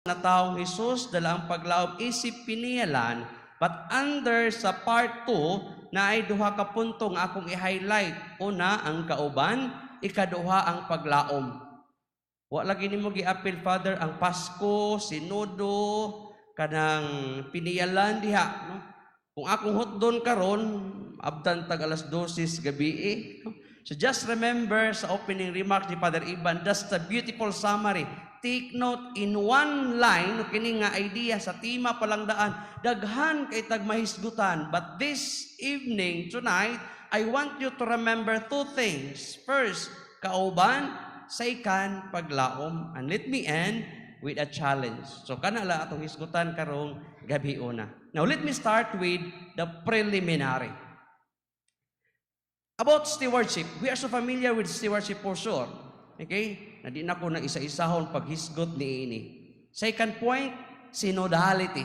Nataong Hesus, dala ang paglaom isip piniyalan, but under sa part 2 naay duha ka punto nga akong i-highlight. Una, ang kauban; ikaduha, ang paglaom. Wa lagi nimo giapil, Father, ang Pasko, Sinodo, kanang piniyalan diha, no? Kung akong hutdon karon, abtan tag alas 12 gabi eh, no? So just remember sa opening remarks ni Father Ivan, that's the beautiful summary. Take note in one line, kini nga idea sa tema pa lang daan, daghan kay tag mahisgutan. But this evening, tonight, I want you to remember two things. First, kauban; second, paglaom. And let me end with a challenge. So kana lang atong hisgutan karong gabi una. Now let me start with the preliminary. About stewardship, we are so familiar with stewardship for sure. Okay? Na di na ko na isa-isahon paghisgot ni ini. Second point, synodality.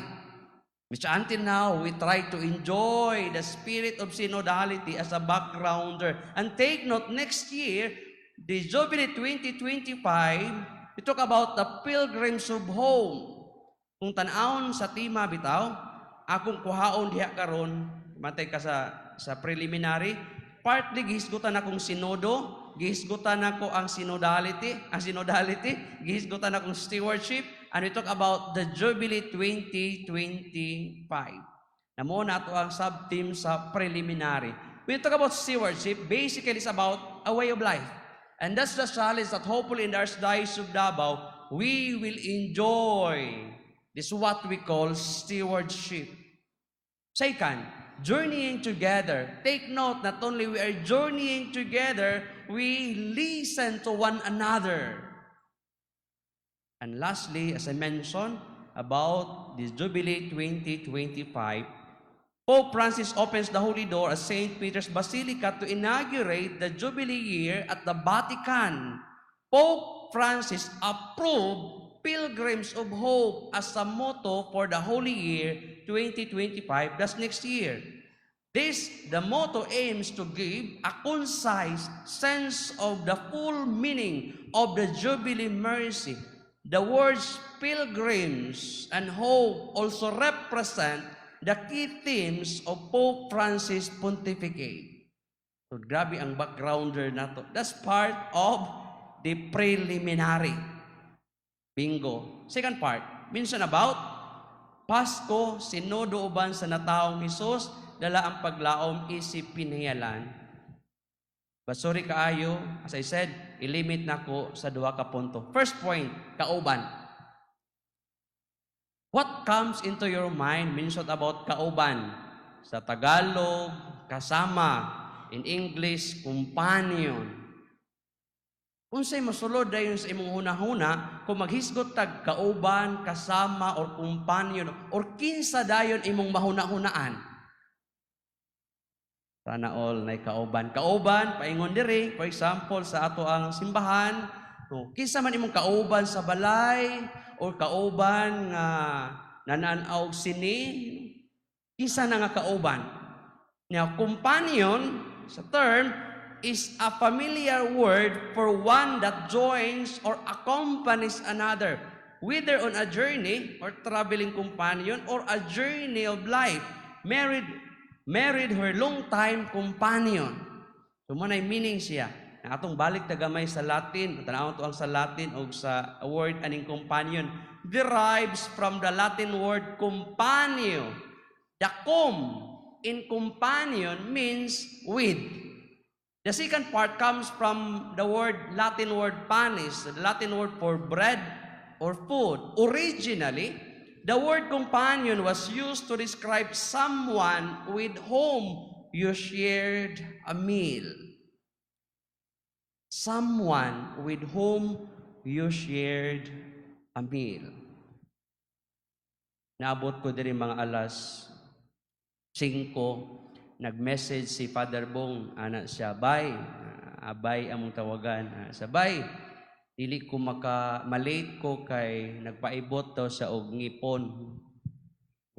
Which until now, we try to enjoy the spirit of synodality as a backgrounder. And take note, next year, the Jubilee 2025, we talk about the Pilgrims of Hope. Kung tan-awon sa tema bitaw, akong kuhaon diha karon, matay ka sa preliminary, partly gihisgutan akong sinodo, gihisgutan nako ang synodality, gihisgutan akong stewardship, and we talk about the Jubilee 2025. Na mao na ato ang sub-theme sa preliminary. When we talk about stewardship, basically it's about a way of life. And that's the challenge that hopefully in the Archdiocese of Davao, we will enjoy this what we call stewardship. Second, journeying together. Take note, not only we are journeying together, we listen to one another. And lastly, as I mentioned about this Jubilee 2025, Pope Francis opens the Holy Door at St. Peter's Basilica to inaugurate the Jubilee year at the Vatican. Pope Francis approved Pilgrims of Hope as a motto for the Holy Year 2025, that's next year. This, the motto aims to give a concise sense of the full meaning of the Jubilee mercy. The words "pilgrims" and "hope" also represent the key themes of Pope Francis' pontificate. So, grabe ang backgrounder nato. That's part of the preliminary. Bingo. Second part, mention about Pasko, Sinodo uban sa nataong Hesus, dala ang paglaom isip piniyalan. But sorry kaayo, as I said, ilimit na ko sa duha ka punto. First point, kauban. What comes into your mind mentioned about kauban? Sa Tagalog, kasama. In English, companion. Unsay mosulod dayon sa imong hunahuna kung maghisgot tag kauban, kasama or companion or kinsa dayon imong mahuna-hunaan? Sana all nay kauban. Kauban, paingon diri, for example, sa ato ang simbahan, no, kinsa man imong kauban sa balay or kauban nga nanan-aw sini, kinsa na nga kauban? Now, companion, sa term, is a familiar word for one that joins or accompanies another, whether on a journey or traveling companion or a journey of life. Married her long-time companion. So mao na meaning siya. Na atong balik ta gamay sa Latin, tan-awon to ang sa Latin og sa word aning companion derives from the Latin word "companio." The "com" in "companion" means "with." The second part comes from the word Latin word "panis," the Latin word for bread or food. Originally, the word "companion" was used to describe someone with whom you shared a meal. Someone with whom you shared a meal. Naabot ko diri mga alas 5, nag-message si Father Bong, ana siya, "Bay," abay among tawagan, sa "Bay, dili ko maka malate ko kay nagpaibot daw sa og ngipon."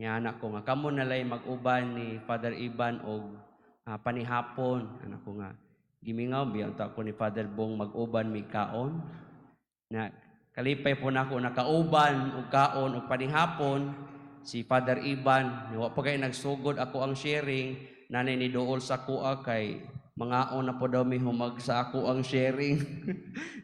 Nya anak ko nga kamo na lay mag-uban ni Father Ivan og panihapon. Anak ko nga gimingaw biya unta ko ni Father Bong mag-uban mi kaon. Na Kalipay po nako nakauban og kaon og panihapon si Father Ivan. Wa pa kay nagsugod ako ang sharing, nanay ni duol sa kuha kay mangaon na po daw mi humag sa ako ang sharing.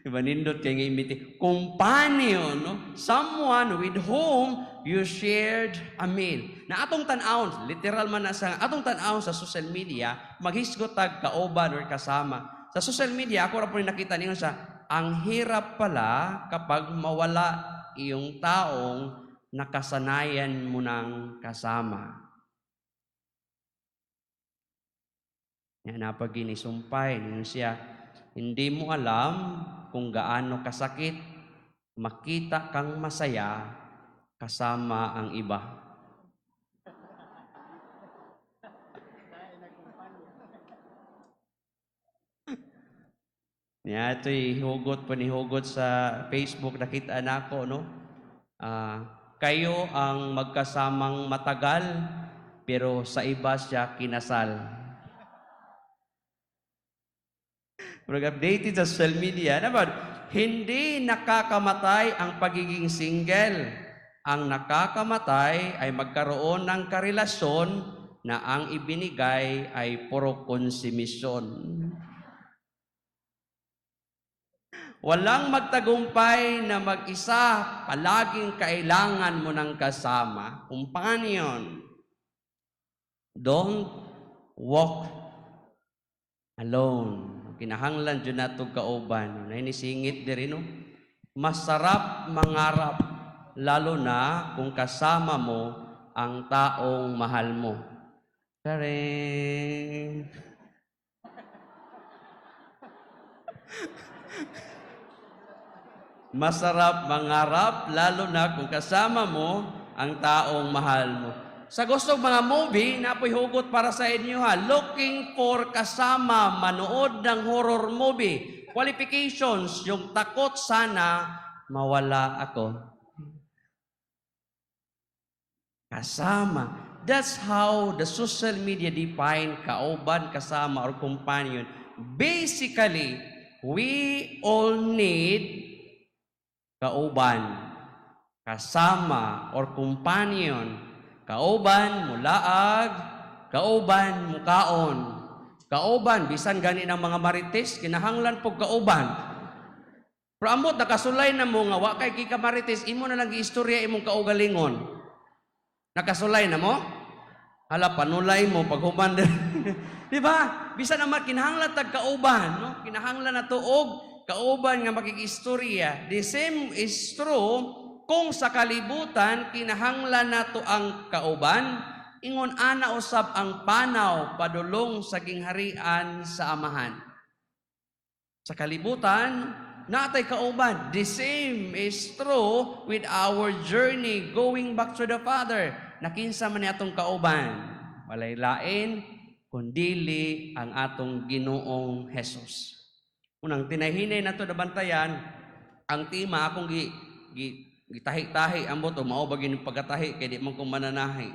Diba nindot kay nga imiti. Companion, no? Someone with whom you shared a meal. Na atong tan-awon, literal man na sa atong tan-awon sa social media, maghisgot tag kauban or kasama. Sa social media, ako ra po nakita ninyo sa ang hirap pala kapag mawala iyong taong nakasanayan mo ng kasama. Nga napaginisumpay ninyo siya, hindi mo alam kung gaano kasakit makita kang masaya kasama ang iba. Niya, ito'y hugot pa ni hugot sa Facebook, nakita nako, no? Kayo ang magkasamang matagal, pero sa iba siya kinasal. Pero updated sa social media, naman, hindi nakakamatay ang pagiging single. Ang nakakamatay ay magkaroon ng karelasyon na ang ibinigay ay puro konsumisyon. Walang magtagumpay na mag-isa, palaging kailangan mo ng kasama. Companion. Don't walk alone. Kinahanglan dyan nato kauban. Nainisingit diri, no? Masarap mangarap, lalo na kung kasama mo ang taong mahal mo. Charing! Masarap mangarap, lalo na kung kasama mo ang taong mahal mo. Sa gusto mga movie, napoy hugot para sa inyo ha. Looking for kasama, manood ng horror movie. Qualifications, yung takot sana mawala ako. Kasama. That's how the social media define kauban, kasama, or companion. Basically, we all need kauban, kasama, or companion. Kauban, mulaag, kauban, mukaon. Kauban, bisan gani ng mga marites, kinahanglan po kauban. Pero amot, nakasulay na mo nga, wa kay kika marites, imo na lang giistorya imong kaugalingon. Nakasulay na mo? Hala, panulay mo, paghuman din. Di ba? Bisan naman, kinahanglan tag kauban, no? Kinahanglan na tuog, kauban nga makikistorya. The same is true kung sa kalibutan kinahanglan nato ang kauban, ingon ana usab ang panaw padulong sa gingharian sa Amahan. Sa kalibutan, natay kauban. The same is true with our journey going back to the Father. Nakinsa man ni atong kauban? Walay lain kundili ang atong Ginoong Hesus. Unang tinahinay nato nabantayan ang tema akong gitahi-tahi ambot o mao ba gini pagkatahi kay di man ko mananahi.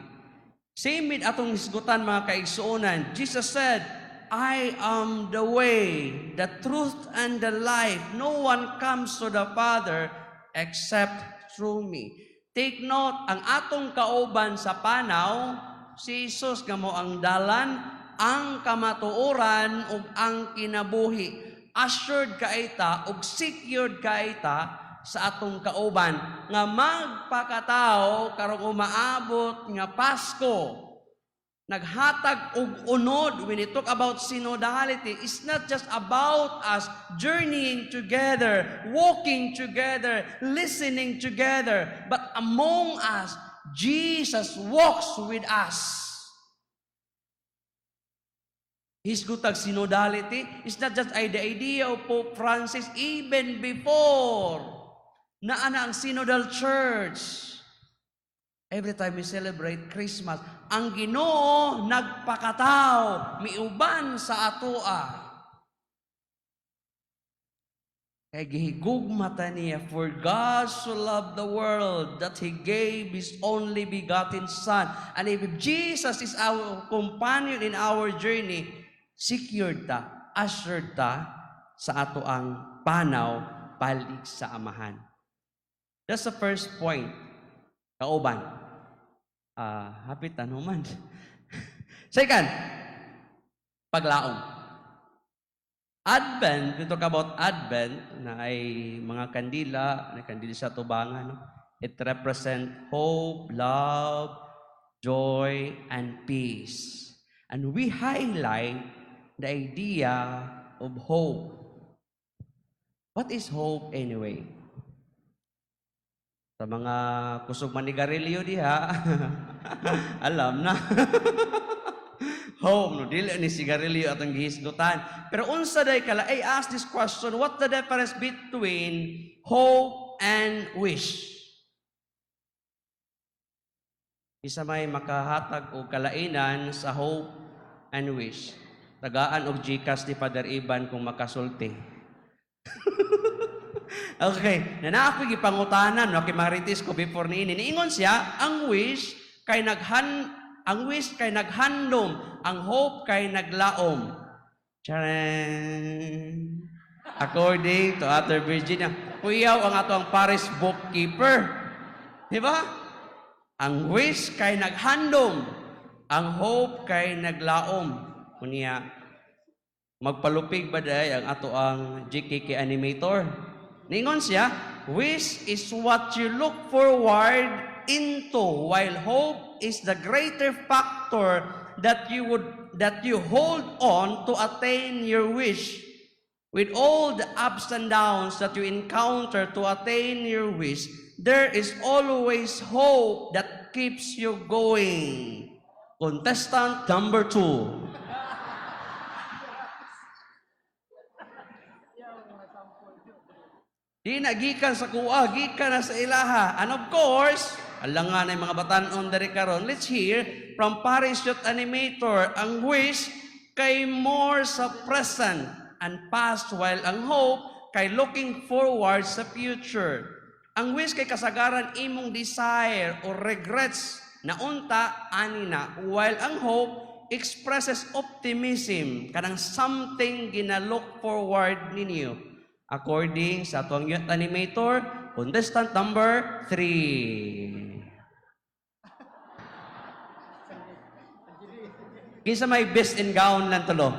Same with atong hisgutan, mga kaigsuonan. Jesus said, "I am the way, the truth, and the life. No one comes to the Father except through me." Take note, ang atong kauban sa panaw, si Jesus nga mo ang dalan, ang kamatuoran, ug ang kinabuhi. Assured kaita ug secured kaita sa atong kauban nga magpakatao karong umaabot nga Pasko. Naghatag og unod. When we talk about synodality, it's not just about us journeying together, walking together, listening together, but among us, Jesus walks with us. Hisgutag synodality is not just the idea of Pope Francis. Even before, naa na ang synodal church. Every time we celebrate Christmas, ang Ginoo nagpakatao, miuban sa atoa. Kay gihigugma ta niya, for God so loved the world that He gave His only begotten Son. And if Jesus is our companion in our journey, secured ta, assured ta sa ato ang panaw balik sa Amahan. That's the first point. Kauban. Ah, hapit ano man. Second, paglaom. Advent, we talk about Advent, na ay mga kandila, na kandila sa tubangan, no? It represent hope, love, joy, and peace. And we highlight the idea of hope. What is hope anyway? Sa mga kusog manigarilyo diha, alam na. Hope, no, dili ni sigarilyo atong gihisgutan. Pero unsa day kala, I ask this question, what the difference between hope and wish? Isa may makahatag og kalainan sa hope and wish. Tagaan og GCash ni Father Ivan kung makasulti. Okay, na naa ko gipangutanan no kay Marites ko before niini. Niingon siya, ang wish kay naghandom, ang hope kay naglaom. Charan! According to Ate Virginia, kuyaw ang ato ang parish bookkeeper. Di ba? Ang wish kay naghandom, ang hope kay naglaom. Unya, magpalupig ba day ang ato ang GKK animator? Ningon siya, wish is what you look forward into, while hope is the greater factor that you hold on to attain your wish. With all the ups and downs that you encounter to attain your wish, there is always hope that keeps you going. Contestant number 2. Di na gikan sa kuha, gikan na sa ilaha. And of course, alangan ay mga batanon diri karon. Let's hear from Parish Youth Animator. Ang wish kay more sa present and past, while ang hope kay looking forward sa future. Ang wish kay kasagaran imong desire or regrets na unta ani na, while ang hope expresses optimism kanang something gina-look forward ninyo. According sa atong youth animator, contestant number 3. Kinsa may best in gown lang tulo?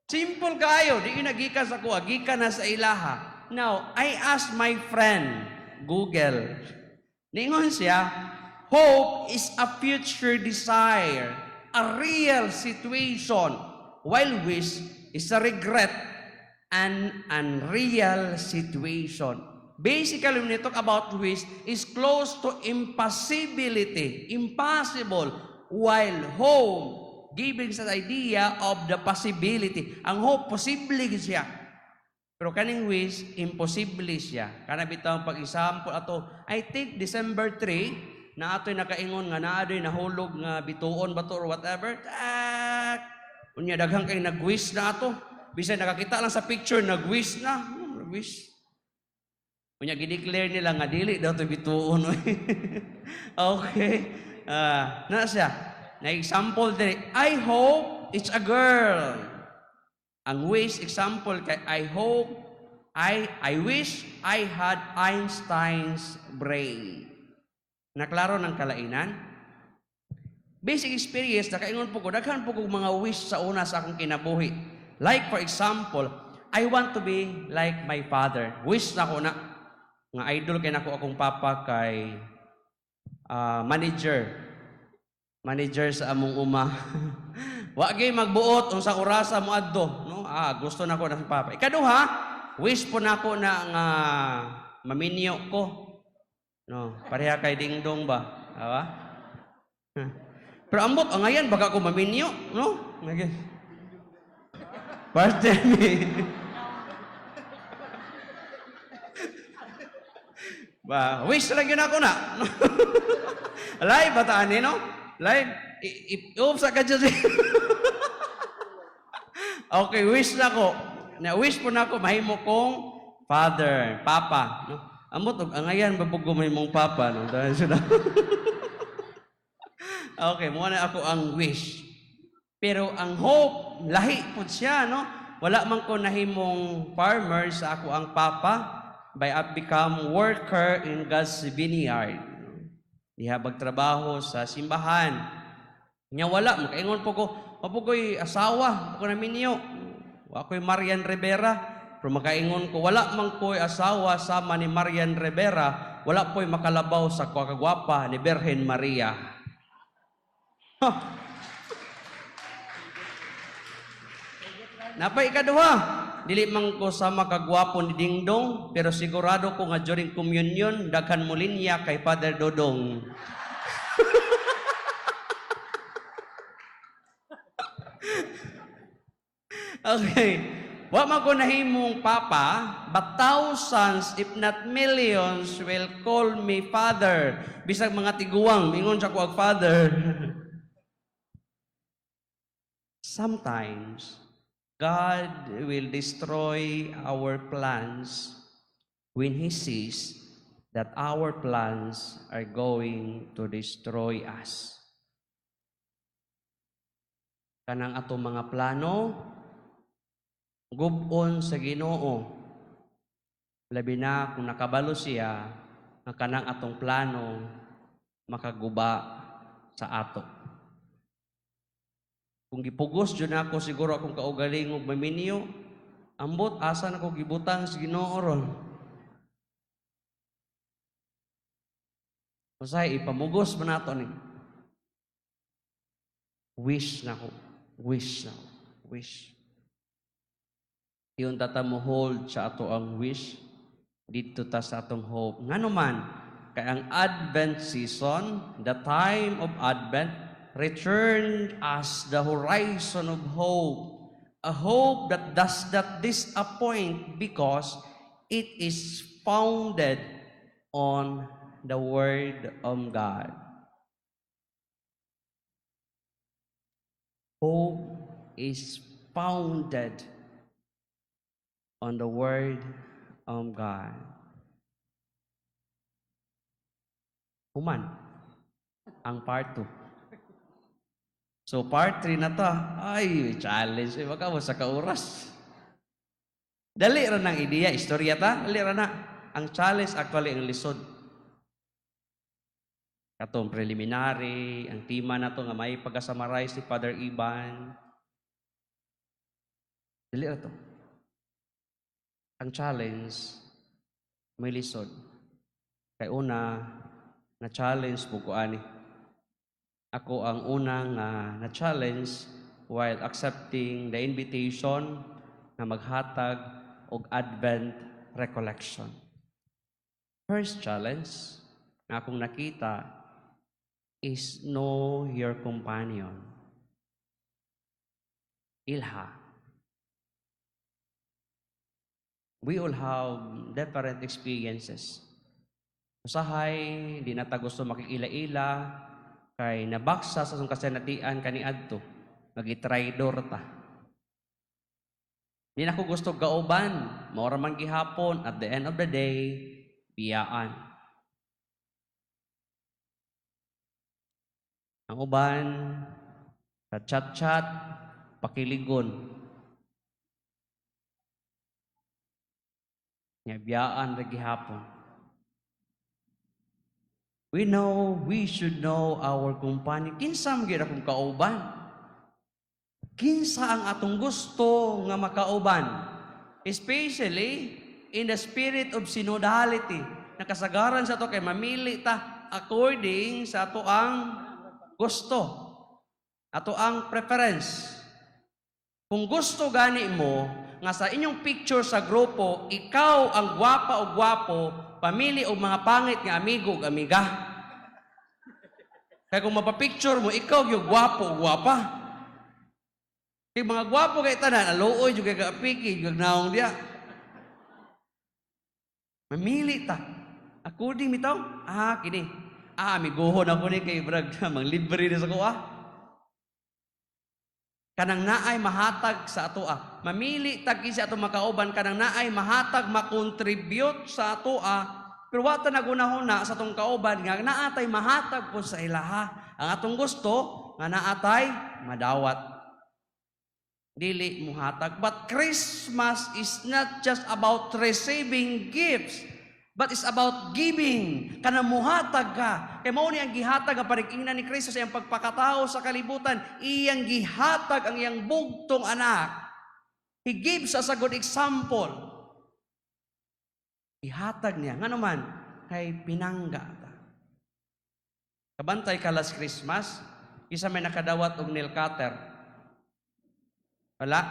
Simple kayo, di yun nagikan sa kuha, gikan na sa ilaha. Now, I asked my friend, Google. Ningon siya, hope is a future desire, a real situation, while wish is a regret and unreal situation. Basically, when you talk about wish, is close to impossibility, impossible, while hope giving us idea of the possibility. Ang hope, posible siya. Pero kaning wish, imposible siya. Kana bitaw pag-example ato, I think December 3, na ato'y nakaingon nga naa do'y nahulog nga bituon ba to or whatever. Tak! Unya daghang kay nag-wish na ato. Bisan nakakita lang sa picture, nag-wish na. Nag-wish. Unya gideclare nila nga dili daw to bituon. Okay. Na siya. Na example diri, I hope it's a girl. Ang wish example kay I hope I wish I had Einstein's brain. Naklaro ng kalainan? Basic experience, nakaingon po ko, daghan po kong mga wish sa una sa akong kinabuhi. Like for example, I want to be like my father. Wish na ko na. Nga idol kay nako akong papa kay manager. Manager sa among uma. Wa gyud magbuot unsa orasa mo adto, no? Gusto nako na sa papa. Ikaduha, wish po nako na nga maminyo ko. No, pareha kay Dingdong ba? Awa? Huh. Pero ambot ang ngayon baka ko maminyo, no? Nage. Pardon me. Ba, wish lang yun ako na. Live ba taan ni, no? Live. I-ups ka dyan. Okay, wish na ko. Na wish po na ako mahimo kong father, papa, no? Amot og angayan babog ko may mong papa, no? Dahil sila. Okay, mo na ako ang wish. Pero ang hope, lahi po siya, no? Wala man ko nahimong farmer sa akoang papa, but I become worker in God's vineyard. Diha pagtrabaho sa simbahan. Nya wala, makaingon po ko, wa po ko'y asawa, ko na minyo. Wa ko'y Marian Rivera. Pero makaingon ko, wala man ko'y asawa sama ni Marian Rivera, wala po'y makalabaw sa kagwapa ni Birhen Maria. Huh. Napay ikaduha, dili man ko sama kagwapo ni Dingdong, pero sigurado ko nga during communion, daghan mo linya kay Father Dodong. Okay. Wa man ko nahimong papa, but thousands, if not millions, will call me father. Bisag mga tiguang, ingon siya ko ag father. Sometimes, God will destroy our plans when He sees that our plans are going to destroy us. Kanang atong mga plano, gub-on sa Ginoo. Labi na kung nakabalo siya nga kanang atong plano makaguba sa ato. Kung gipugos jud nako siguro akong kaugaling og maminyo, ambot asa nako gibutang sa Ginoo ron. Usahay ipamugos man nato ni. Wish nako, wish nako, wish. Iyon tata mo hold sa ato ang wish didto ta sa atong hope. Ngano man kay ang Advent season, the time of Advent, returned as the horizon of hope. A hope that does not disappoint because it is founded on the Word of God. Hope is founded on the Word of God. Human, ang part 2. So part 3 na ta, ay, challenge. Eh, baka mo sa kauras. Dali ra ng ideya, istorya ta, dali ra na. Ang challenge actually ang lisod. Katong preliminary, ang tema na to nga may pagka-summarize ni Father Ivan. Dali ra to. Ang challenge, may lisod. Kay una, na-challenge po ko ani. Ako ang unang na-challenge while accepting the invitation na maghatag og Advent recollection. First challenge na akong nakita is know your companion. Ilha. We all have different experiences. Usahay, di na ta gusto makikila-ila, kay nabaksa sa atong kasanatian kaniadto, magitraidor ta. Di na ko gusto gauban, mao ra man gihapon, at the end of the day, biyaan. Ang uban, sa chat-chat, pakiligon. Nga biyaan ra gihapon. We know, we should know our companion. Kinsa man gyud akong kauban? Kinsa ang atong gusto nga makauban? Especially in the spirit of synodality. Nakasagaran sa ato kay mamili ta according sa ato ang gusto, ato ang preference. Kung gusto gani mo nga sa inyong picture sa grupo, ikaw ang gwapa o gwapo, pamili og mga pangit nga amigo ug amiga. Kaya kung mapapicture mo, ikaw yung gwapo o gwapa. Kay mga gwapo kay tanan, aluoy jud kay kaapiki, jud naong diya. Mamili ta. According bitaw, kini. Amigohon ako ni kay brag manglibre ni sa kuha. Kanang naay mahatag sa atoa. Mamili tag kinsa atong makauban kanang naay mahatag makontribute sa atoa. Pero wa ta nagunahuna sa atong kauban nga naatay mahatag po sa ilaha. Ang atong gusto nga naatay madawat. Dili muhatag. But Christmas is not just about receiving gifts, but it's about giving. Kana muhatag ka. Kay mao ni ang gihatag ang parigingnan ni Kristo sa iyang pagpakatao sa kalibutan. Iyang gihatag ang iyang bugtong anak. He gives us a good example. Ihatag niya. Nga naman, kay pinangga ta. Kabantay ka last Christmas, isa may nakadawat og nail cutter? Wala?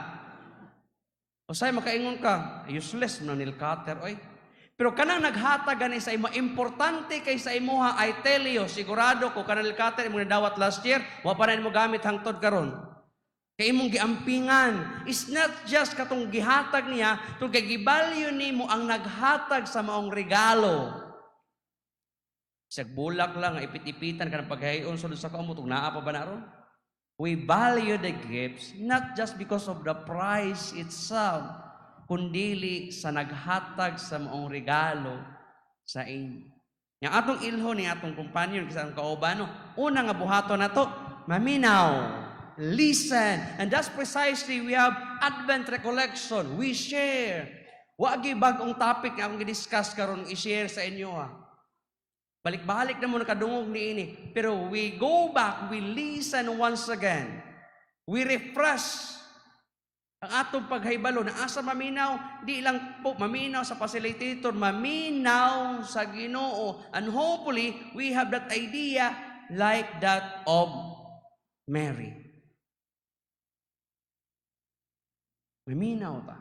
Usay makaingon ka, "Useless mo nail cutter, oy." Pero kanang naghatag gani sa imo, importante kay sa imuha, I tell you, sigurado ko kanang nail cutter imong nadawat last year, wa pa na mo gamit hangtod karon. Kay imong giampingan. It's not just katong gihatag niya, tungod kay gibalyo nimo ang naghatag sa maong regalo. Isag bulak lang, ipit-ipitan ka ng paghayon sulod sa kamot, ug naa pa ba na ron? We value the gifts not just because of the price itself, kundili sa naghatag sa maong regalo sa inyo. Yang atong ilho ni atong companion kasi ang kaubano, una nga buhaton nato, maminaw. Listen. And that's precisely we have Advent recollection. We share. Wa gyud bag-ong topic nga akong gi-discuss karon, i-share sa inyo ha. Balik-balik na mo nakadungog niini. Pero we go back, we listen once again. We refresh ang atong paghibalo na asa maminaw, di lang po maminaw sa facilitator, maminaw sa Ginoo. And hopefully, we have that idea like that of Mary. Maminaw ta.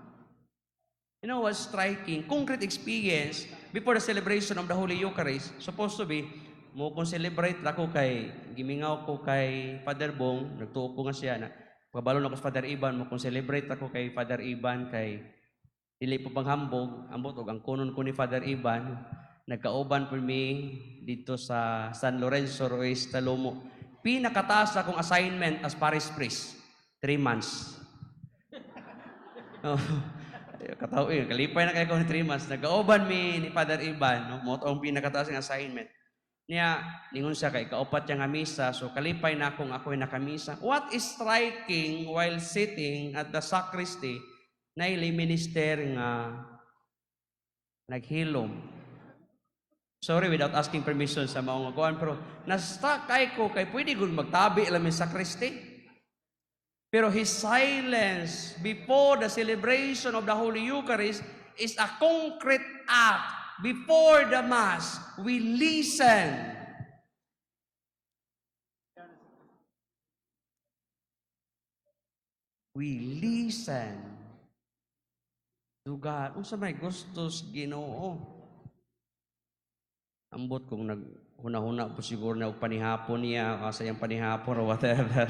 You know what's striking? Concrete experience before the celebration of the Holy Eucharist, supposed to be, mo kung celebrate ako kay, gimingaw ko kay Father Bong, nagtuo ko nga siya na, kabalo na ko sa Father Ivan, mo kung celebrate ako kay Father Ivan, kay dili po panghambog, ambot og ang kunon ko ni Father Ivan, nagkauban po mi dito sa San Lorenzo, Ruiz, Talomo. Pinakataas akong assignment as parish priest, 3 months. Oh. Kataw eh, kalipay na kayo ko ni 3 months. Nagkauban mi ni Father Ivan, no? Mo ang pinakataas ng assignment. Niya, ningon siya kay kaupat niya nga misa, so kalipay na akong ako'y nakamisa. What is striking while sitting at the sacristy, na minister nga naghilom. Sorry, without asking permission sa maong kuan, pero na-stuck kay ko kay pwede gud magtabi lang sa sacristy. Pero his silence before the celebration of the Holy Eucharist is a concrete act. Before the Mass, we listen. We listen to God. Unsa may gustos Ginoo? Ambot kung naghuna-huna po siguro na og panihapon niya, o sa iyang panihapon or whatever.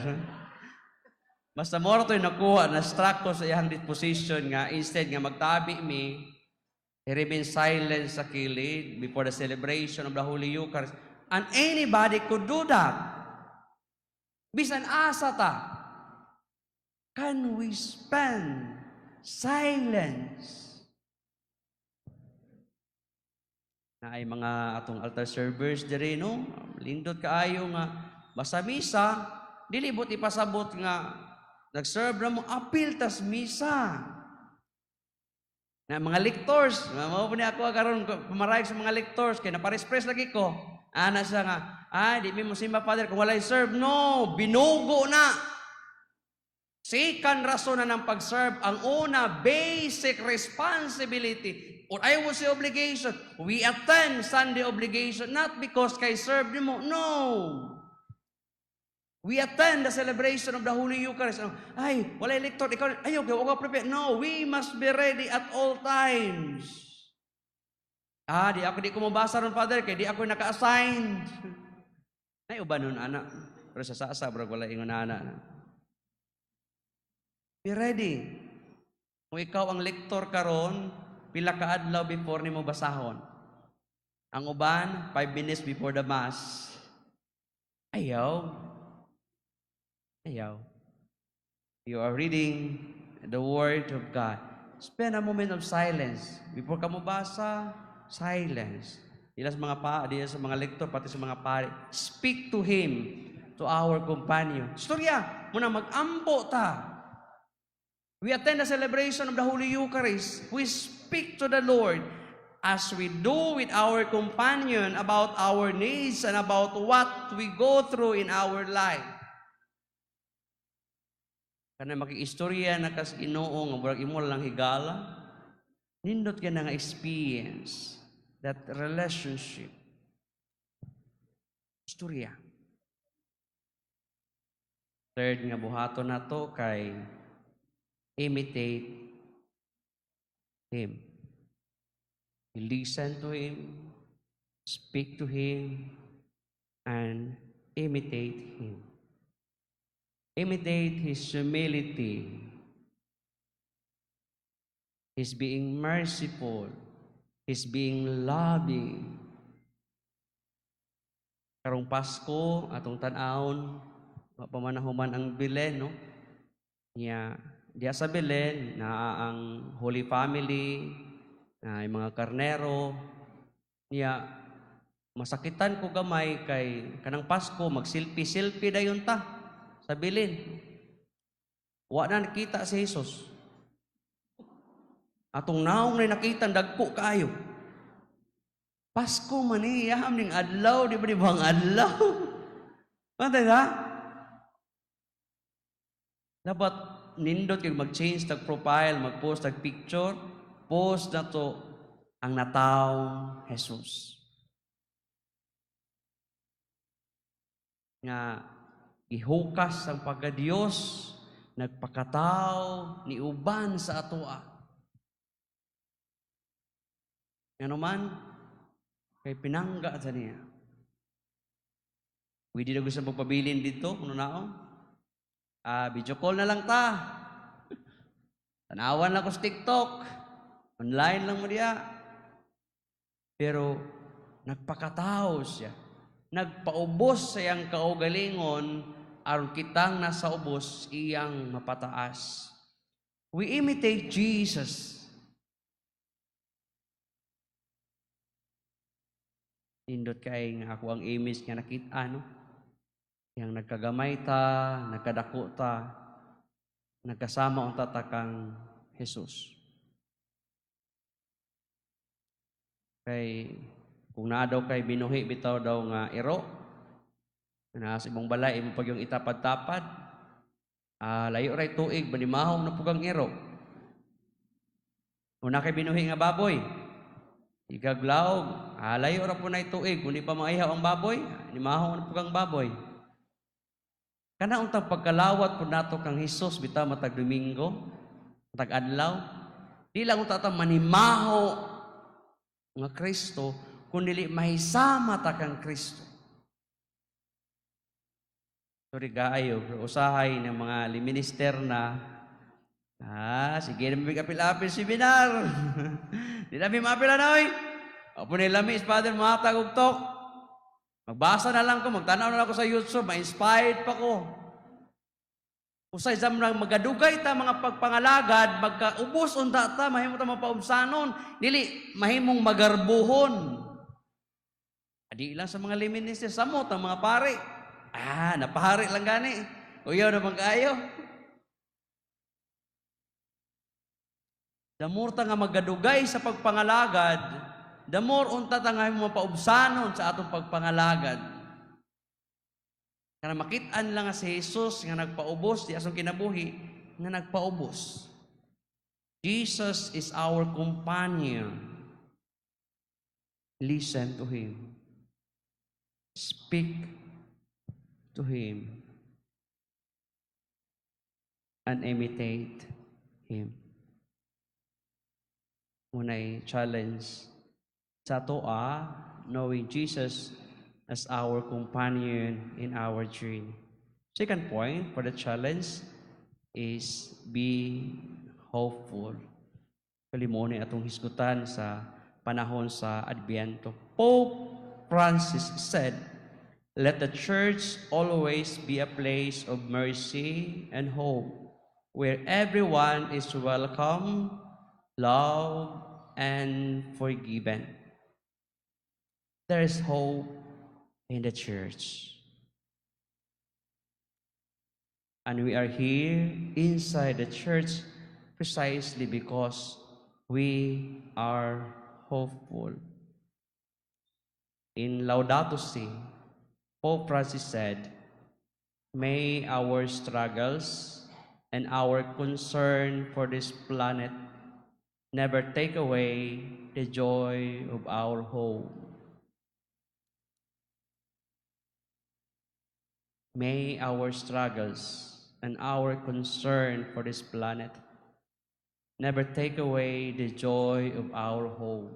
Basta mo to'y nakuha, na-struck ko sa iyang disposition nga instead nga magtabi mi, he remained silent sa kilid before the celebration of the Holy Eucharist. And anybody could do that. Bisan asa ta. Can we spend silence? Na ay mga atong altar servers diri, no? Lindot kaayo nga basta misa, dili bot ipasabot nga nag-serve ra mo, apil tas misa. Na mga lectors, mao po ni ako karon pumarayag sa mga lectors kay napares-press lagi ko. Ana siya nga, "Ah, di mi mo simba, Father, kung walay serve." No, binugo na. Second rason na ng pag-serve, ang una, basic responsibility, or I would say obligation. We attend Sunday obligation, not because kay serve nimo. No. We attend the celebration of the Holy Eucharist. "Ay, walay lector, ikaw, ayaw, kay wala prepare." No, we must be ready at all times. "Ah, di ako di ko mabasa ron, Father, kay di ako naka-assigned." Ay, uban nun, ana. Pero sa sasa, bro, wala ingon ana. Be ready. Kung ikaw ang lector karon, pila ka adlaw before nimo basahon? Ang uban, 5 minutes before the Mass. Ayaw. Ayaw. You are reading the Word of God. Spend a moment of silence. Before ka mobasa, silence. Di lang sa mga pa, di lang sa mga lektor, pati sa mga pari. Speak to Him, to our companion. Storya, muna mag-ampo ta. We attend the celebration of the Holy Eucharist. We speak to the Lord as we do with our companion about our needs and about what we go through in our life. Kana makiistorya na kas Ginoo nga murag imo lang higala. Nindot ka na nga experience that relationship. Istorya. Third nga buhaton nato kay imitate Him. Listen to Him, speak to Him, and imitate Him. Imitate His humility, His being merciful, His being loving. Karong Pasko, atong tan-awon, wa pa man nahuman ang Belen, no? Nya, diya sa Belen, naa ang Holy Family, na yung mga karnero. Nya, masakitan ko gamay kay kanang Pasko, mag-selfie-selfie dayon ta sa Belen. Wa na nakita si Jesus. Atong naong na nakita, dagko kaayo. Pasko man ni, yaham ning adlaw, di ba di ba ang adlaw? Pantay ha? Dapat nindot kay mag-change tag profile, mag-post tag picture, post na to ang natawong Jesus. Nga gihukas ang pagka-Dios, nagpakataw ni uban sa atoa. Ngano man, kay pinangga sa niya. Pwede na gusto magpabilin dito, kuno nao. Ah, video call na lang ta. Tanawan lang ko sa TikTok. Online lang mo diya. Pero nagpakatao siya. Nagpaubos sa iyang kaugalingon aron kitang nasa ubos iyang mapataas. We imitate Jesus. Nindot kay nga ako ang image nga nakita, no? Yang nagkagamay ta, nagkadako ta, nagkasama ang tatakang Jesus. Kay kung naa daw kay binuhi bitaw daw nga iro, naa sa imong balay imo pag yung itapad-tapad, layo ray tuig banimahong na pugang iro. Una kay binuhi nga baboy, igaglaog, layo ra po na tuig, kung di pa maihaw ang baboy, nimahong na pugang baboy. Kana untang pagkalawat po nato kang Hesus bitaw matag Domingo, matag adlaw, di lang unta ta manimaho nga Kristo, kun dili mahisama ta kang Kristo. Sorry kaayo, pero usahay ng mga minister na, sige na apil-apil seminar. Di na mi maapila na, oy. Opo ni lami, Father, matag og talk. Magbasa na lang ko, magtanaw na lang ko sa YouTube, ma-inspired pa ko. Usay sa mga magadugay ta mga pagpangalagad, magkaubos unta ta, mahimo ta mapaubsanon, dili mahimong magarbuhon. Adi lang sa mga liminister, samot ang mga pare. Ah, napahari lang gani. Uyaw na bang kaayo? The more ta nga magadugay sa pagpangalagad, the more unta ta nga mapaubsanon sa atong pagpangalagad. Kana makit-an lang nga si Jesus nga nagpaubos di asong kinabuhi nga nagpaubos. Jesus is our companion. Listen to Him. Speak to Him. And imitate Him. Unay challenge sa atoa, knowing Jesus as our companion in our journey. Second point for the challenge is be hopeful. Kalimuni atong hisgutan sa panahon sa Adbyento. Pope Francis said, "Let the church always be a place of mercy and hope, where everyone is welcome, loved, and forgiven." There is hope in the church. And we are here inside the church Precisely because we are hopeful. In Laudato Si, Pope Francis said, "May our struggles and our concern for this planet never take away the joy of our hope." May our struggles and our concern for this planet never take away the joy of our hope.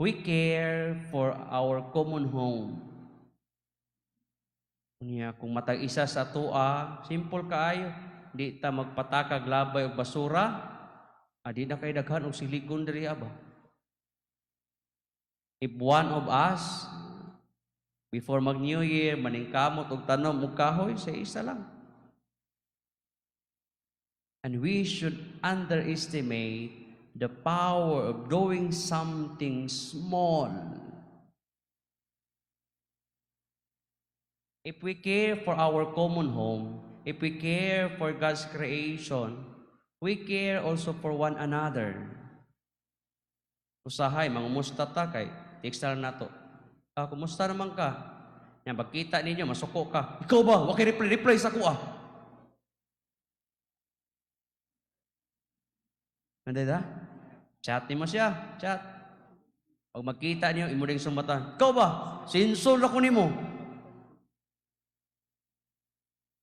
We care for our common home. Unya, kung matag isa sa atoa, simple kaayo, di ta magpatakag labay og basura, di na kay daghan og siligon diri ba? If one of us before mag New Year maningkamot og tanom og kahoy sa isa lang. And we should underestimate the power of doing something small. If we care for our common home, if we care for God's creation, we care also for one another. Usahay, mangumusta ta kay text na nato. "Ah, kumusta naman ka?" Yan, pagkita ninyo, masuko ka. "Ikaw ba? Wa kay reply, reply sa ko ah." Nanday da? Chat nimo siya, chat. Pag magkita niyo, imo ding sumbatan. "Ikaw ba? Sinsol ako nimo."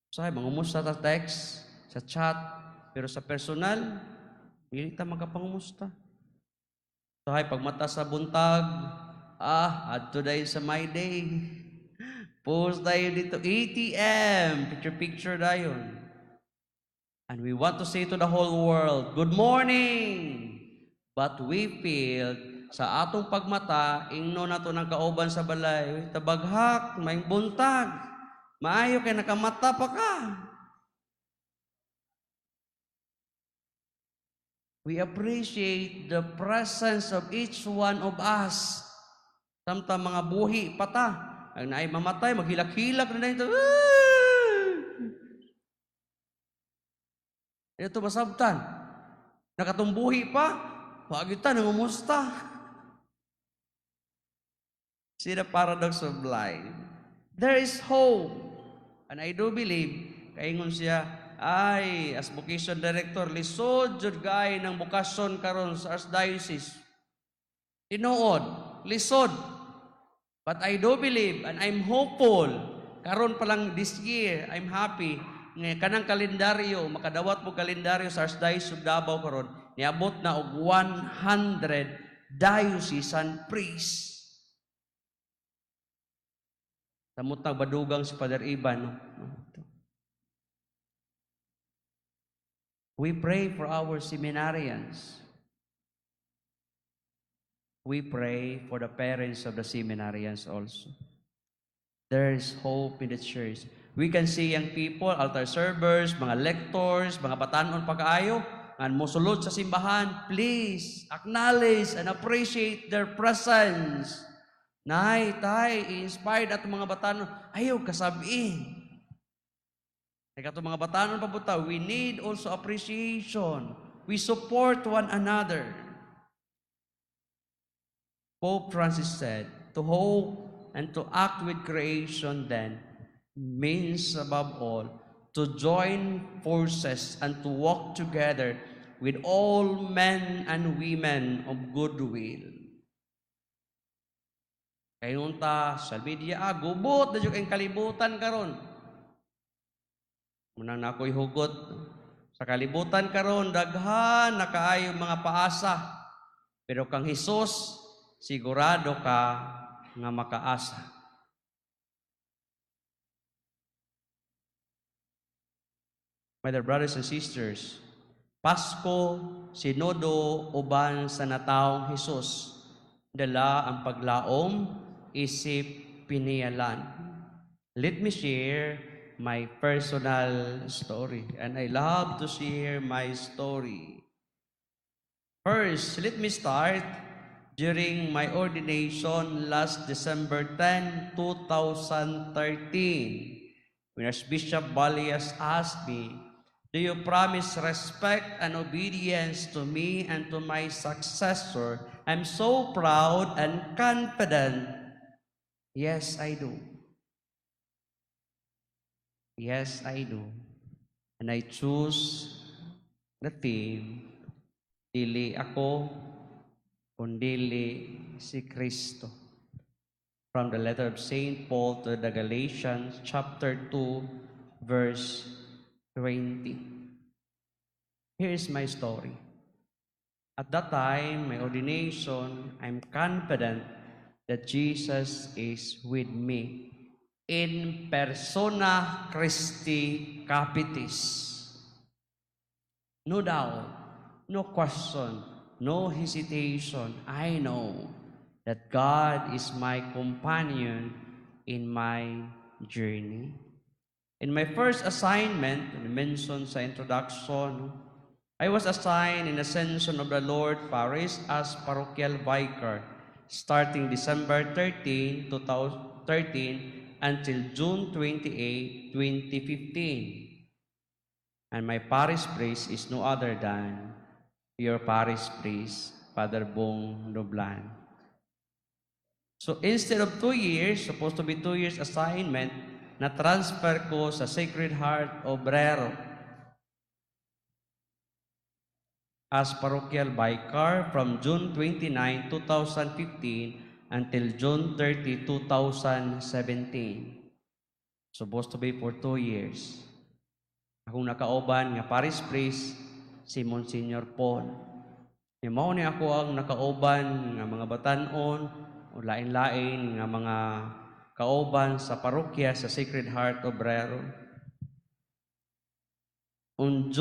Usahay, mangumusta ta text, sa chat, pero sa personal, dili ta makapangumusta. Usahay, pagmata sa buntag, adto dayon sa My Day. Post dayon dito, ATM, picture-picture dayon. And we want to say to the whole world, "Good morning!" But we feel sa atong pagmata, ingno nato ng kauban sa balay, "Uy, tabaghak, maayong buntag. Maayo kay nakamata pa ka." We appreciate the presence of each one of us. Samtang mga buhi pata, ang naay mamatay, maghilak-hilak na ito. Ito masabtan. Nakatumbuhi pa, wag ta nangumusta. See the paradox of life. There is hope. And I do believe, kaingon siya, ay, as vocation director, lisod jud gay ng bokasyon karon sa Archdiocese. Tinuod, lisod. But I do believe and I'm hopeful. Karon pa lang this year, I'm happy nga kanang kalendaryo, makadawat mo kalendaryo sa Archdiocese of Davao karon, niabot na og 100 diocesan priests. Samot na badugang si Father Ivan. No? We pray for our seminarians. We pray for the parents of the seminarians also. There is hope in the church. We can see young people, altar servers, mga lectors, mga batanon pa kaayo, nga mosulod sa simbahan, please acknowledge and appreciate their presence. Nay, tay, inspired ato mga batanon. Ayaw, kasabi. Kaya ato mga batanon pabuta, we need also appreciation. We support one another. Pope Francis said, "To hope and to act with creation then means above all to join forces and to walk together with all men and women of goodwill." Kaya unta, sa media, gubot na jud ang kalibutan karon. Munang na ako'y hugot. Sa kalibutan karon, daghan na kaayo mga paasa. Pero kang Hesus, sigurado ka nga makaasa. My dear brothers and sisters, Pasko, Sinodo, uban sa nataong Hesus, dala ang paglaom, isip pinialan. Let me share my personal story. And I love to share my story. First, let me start during my ordination last December 10, 2013, when Archbishop Balias asked me Do you promise respect and obedience to me and to my successor? I'm so proud and confident. Yes, I do. Yes, I do. And I choose the theme, "Dili ako, kundili si Kristo." From the letter of St. Paul to the Galatians, chapter 2, verse 20. Here is my story. At that time, my ordination, I'm confident that Jesus is with me in persona Christi Capitis. No doubt, no question, no hesitation. I know that God is my companion in my journey. In my first assignment, mentioned sa introduction, I was assigned in Ascension of the Lord Parish as parochial vicar starting December 13, 2013 until June 28, 2015. And my parish priest is no other than your parish priest, Father Bong Doblan. So instead of 2 years, supposed to be 2 years assignment, na-transfer ko sa Sacred Heart Obrero as parochial vicar from June 29, 2015 until June 30, 2017. Supposed to be for 2 years. Akong nakauban nga parish priest si Monsignor Paul. Ni mao ni ako ang nakauban nga mga batan-on o lain-lain nga mga kauban sa parokya sa Sacred Heart Obrero. On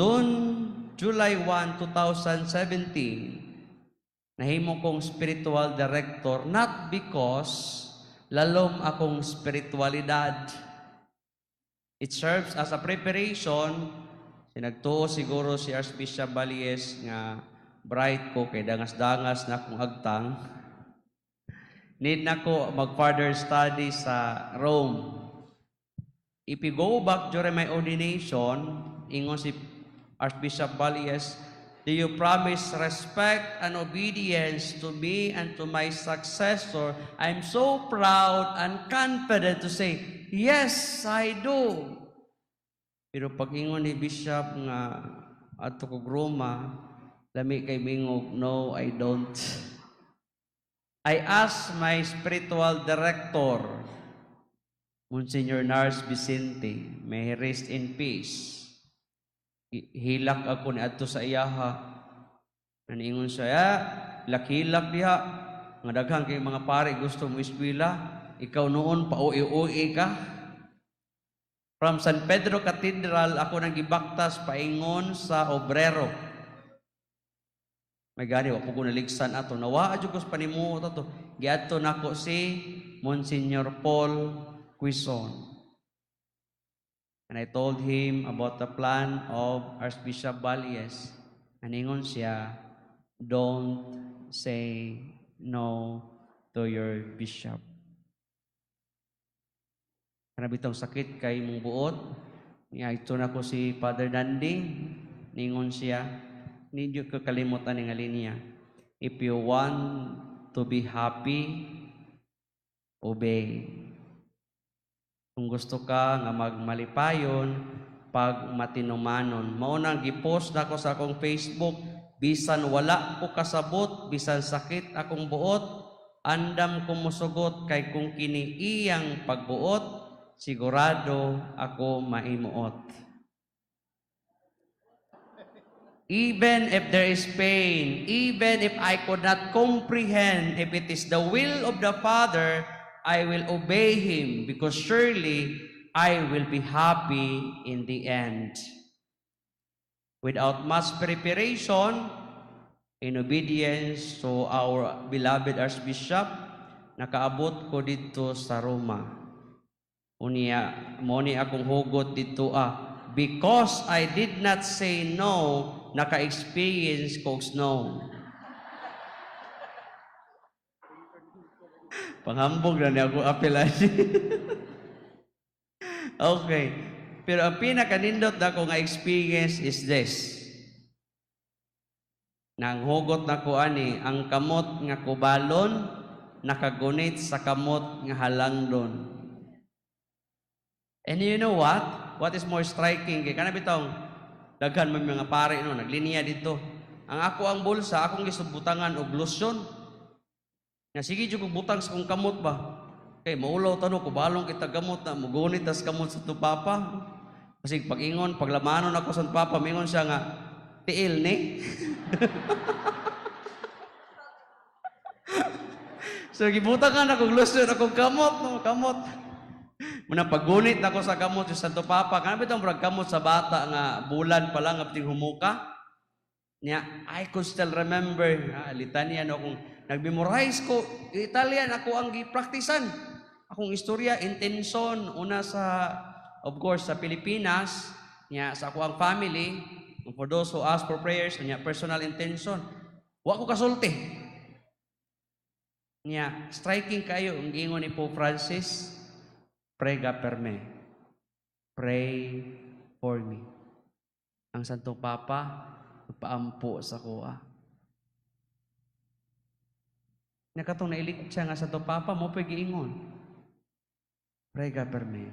July 1, 2017, nahimo kong spiritual director, not because lalom akong spiritualidad. It serves as a preparation. Sinagtuo siguro si Archbishop Balies nga bright ko kay dangas-dangas na akong agtang. Need na ko mag-further study sa Rome. If you go back during my ordination, ingon si Archbishop Balies, "Do you promise respect and obedience to me and to my successor?" I'm so proud and confident to say, "Yes, I do." Pero pag ingon ni Bishop nga adto kog Roma, lami kay mingog, "No, I don't." I asked my spiritual director, Monsignor Nars Vicente, may he rest in peace. Hilak ako ni adto sa iyaha. Naniingon siya, "Ah, hilak-hilak diha. Nga daghan kay mga pare gusto mo eskwela, ikaw noon pauwi-uwi ka." From San Pedro Cathedral, ako nang gibaktas paingon sa Obrero. May gani, wa ko naligsan ato. Nawaa jud ko sa panimuot ato. Giadto nako si Monsignor Paul Quizon. And I told him about the plan of Archbishop Balies. And ingon siya, "Don't say no to your bishop." Kana bitong sakit kay mong buot. Niadto nako si Father Dandy. Ningon siya, ninyo ko kalimutan nga linya. "If you want to be happy, obey." Kung gusto ka nga magmalipayon, pag matinumanon. Mao nang gipost nako sa akong Facebook, bisan wala ko kasabot, bisan sakit akong buot, andam ko mosugot kay kung kini iyang pagbuot, sigurado ako maimuot. Even if there is pain, even if I could not comprehend, if it is the will of the Father, I will obey Him because surely I will be happy in the end. Without much preparation, in obedience to our beloved Archbishop, nakaabot ko dito sa Roma. Unya, mo ni akong hugot dito ah, because I did not say no, naka-experience ko og snow. Panghambog na niya ako apel. Okay. Pero ang pinakanindot nako nga experience is this. Nang hugot nako ani, ang kamot nga kubalon nakagunit sa kamot nga halangdon. And you know what? What is more striking? Kay kana bitong daghan man mga pare, no, naglinya dito. Ang ako ang bulsa, akong gisubutangan og lotion. Nga sige jud kog butang sa kong kamot ba. Kay maulaw tano, kubalong kita gamot na mugunit tas kamot sa Papa. Kasi pag-ingon, paglamanon ako sa Papa, mingon siya nga, "Tiil ni." So gibutangan ako lotion akong kamot, no, kamot. Muna paggunit nako sa kamot sa Santo Papa, kana bitong murag kamot sa bata nga bulan pa lang nga humuka. Nya, I could still remember, litanya no, kung nag-memorize ko, Italian ako ang gipraktisan. Akong istorya, intention, una sa, of course, sa Pilipinas, nya sa ako ang family, for those who ask for prayers, nya personal intention. Wa ko kasulti. Nya, striking kayo ang giingon ni Pope Francis, "Prega per me." Pray for me. Ang Santo Papa, nagpaampo sa kuha. Nakatong nailik siya nga Santo Papa, mo pa giingon. "Prega per me."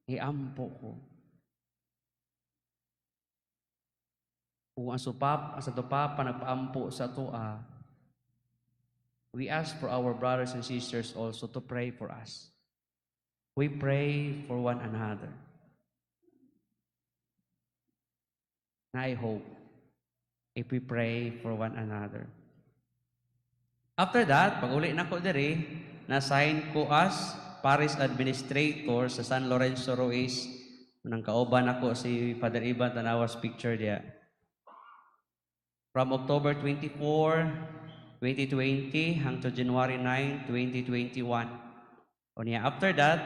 Iampo ko. Kung ang Santo Papa nagpaampo sa atoa, we ask for our brothers and sisters also to pray for us. We pray for one another. And I hope if we pray for one another. After that, pag uli na ko diri, na-sign ko as Parish Administrator sa San Lorenzo Ruiz. Nang kauban ako si Father Ivan, tanawas picture diya. From October 24, 2020 hangtod January 9, 2021. Unya after that,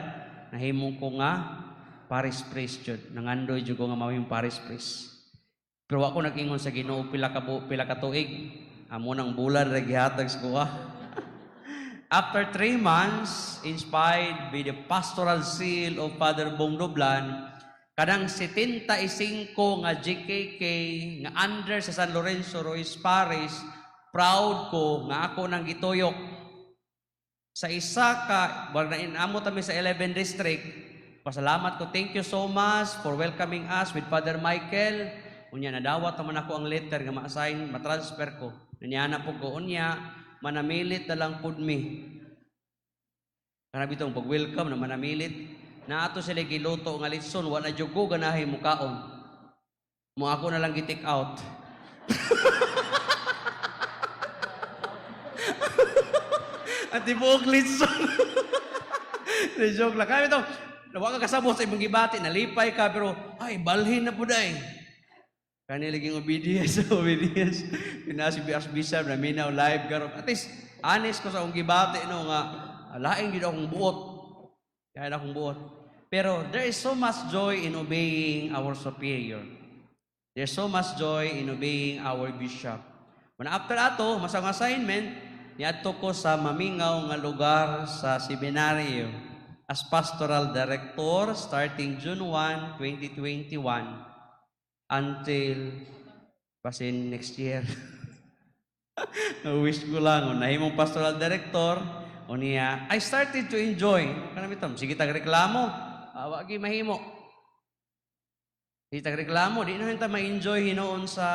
nahimong ko nga parish priest jud. Nangandoy jud ko nga mahimong parish priest. Pero ako nag-ingon sa Ginoo pila ka tuig. Amo nang bulan ra gihatag sa kuha. After 3 months, inspired by the pastoral zeal of Father Bong Doblan, kanang 75 nga GKK nga under sa San Lorenzo Ruiz Parish, proud ko nga ako nang gituyok. Sa isa ka, wag na inamo kami sa 11 district, pasalamat ko, thank you so much for welcoming us with Father Michael. Unya nadawat naman ako ang letter nga ma-assign, ma-transfer ko. Nanyana po ko, unya, manamilit na lang pud mi. Kana bitong pag-welcome na manamilit. Na ato sila giluto nga litson, wala jud ko ganahi mukaon. Mo ako na lang gi-take out. Ang tibuok litson. Di joke lang. Kaya ito, wa ka kasabot sa imong gibati, nalipay ka, pero, ay, balhin na po day. Kani laging obedience, obedience. Pinasi Archbishop na minaw live karon. At least, honest ko sa akong gibati, no, nga, lain gid akong buot. Kaya na akong buot. Pero there is so much joy in obeying our superior. There's so much joy in obeying our bishop. When after ato, masang assignment, niadto ko sa mamingaw nga lugar sa seminaryo as pastoral director starting June 1, 2021 until basin next year. Wish ko lang, oh, nahimong pastoral director, unya, I started to enjoy. Kanang bitaw, sige tag reklamo, wa gyud mahimo. Sige tag reklamo, di na ta ma-enjoy hinuon sa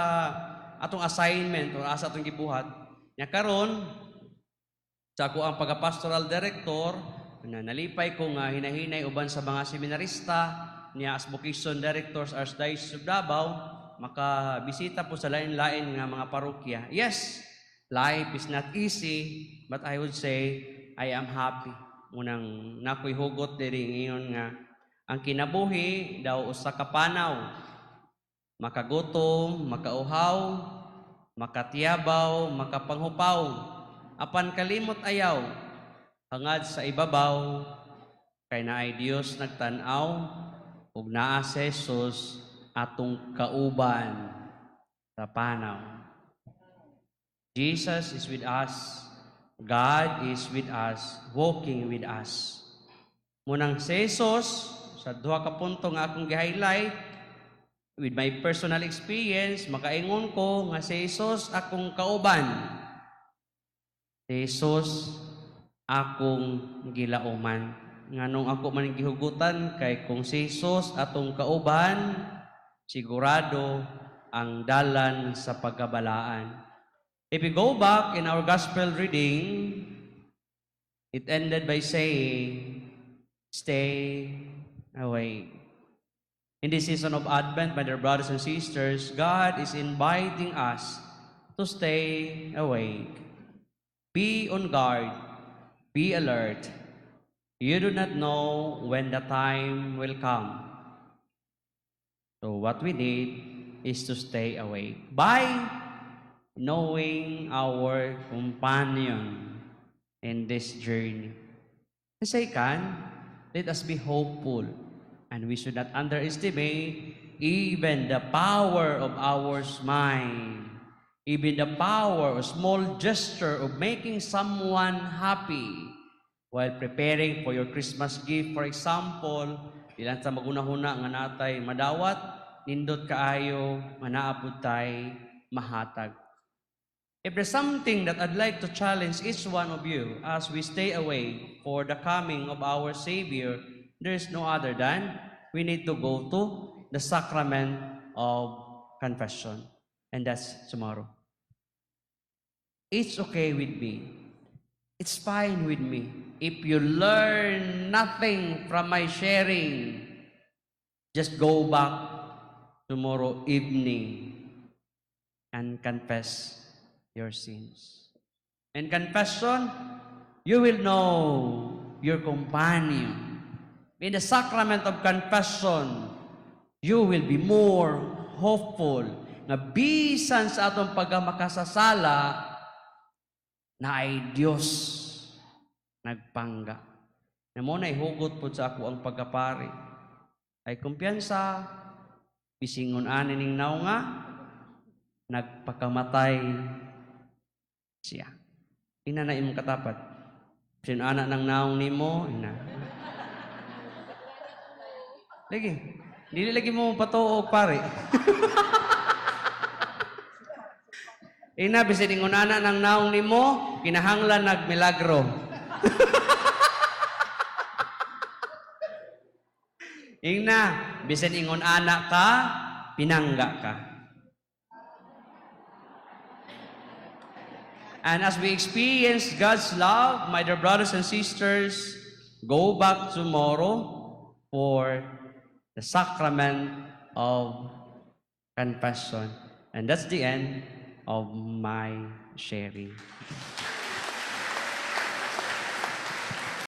atong assignment o asa atong gibuhat. Nya karon sa ako ang pagka-pastoral director, na nalipay ko nga hinahinay uban sa mga seminarista niya as vocation directors Archdiocese of Davao, makabisita po sa lain-lain nga mga parokya. Yes, life is not easy, but I would say I am happy. Unang nakoy hugot diri ingon nga ang kinabuhi daw usa ka panaw. Makagutom, makauhaw, makatiyabaw, makapanghupaw. Apan kalimot ayaw, hangad sa ibabaw, kay naay Dios nagtan-aw, ug naa si Jesus atong kauban sa panaw. Jesus is with us. God is with us, walking with us. Munang si Jesus, Sa duha ka punto nga akong gi-highlight, with my personal experience, makaingon ko nga si Jesus akong kauban. Si Jesus akong gilauman. Nganong ako man gihugutan? Kay kung si Jesus atong kauban, sigurado ang dalan sa pagkabalaan. If we go back in our gospel reading, it ended by saying, "Stay awake." In this season of Advent, my dear brothers and sisters, God is inviting us to stay awake. Be on guard. Be alert. You do not know when the time will come. So what we need is to stay awake by knowing our companion in this journey. And second, let us be hopeful, and we should not underestimate even the power of our smile, even the power of small gesture of making someone happy while preparing for your Christmas gift. For example, di lang sa magunahuna nga naa tay madawat, nindot kaayo nga naa pud tay mahatag. If there's something that I'd like to challenge each one of you as we stay awake for the coming of our Savior, there's no other than we need to go to the sacrament of confession. And that's tomorrow. It's okay with me. It's fine with me. If you learn nothing from my sharing, just go back tomorrow evening and confess your sins. In confession, you will know your companion. In the sacrament of confession, you will be more hopeful na bisan sa atong pagkamakasasala, naay Dios nagpangga. Na mao na hugot pod sa akoang pagkapari. Ay kumpiyansa, bisin ingon ani ning nawong nga, nagpakamatay siya. Ina na imong katapat. Sino ana ng naong nimo, ina. Lagi. Dili lagi mo patuo, pare. Ina, bisin ingon ana ng naong nimo, kinahanglan nagmilagro. Ingna, bisin ingon ana ka, pinangga ka. And as we experience God's love, my dear brothers and sisters, go back tomorrow for the sacrament of confession. And that's the end of my sharing.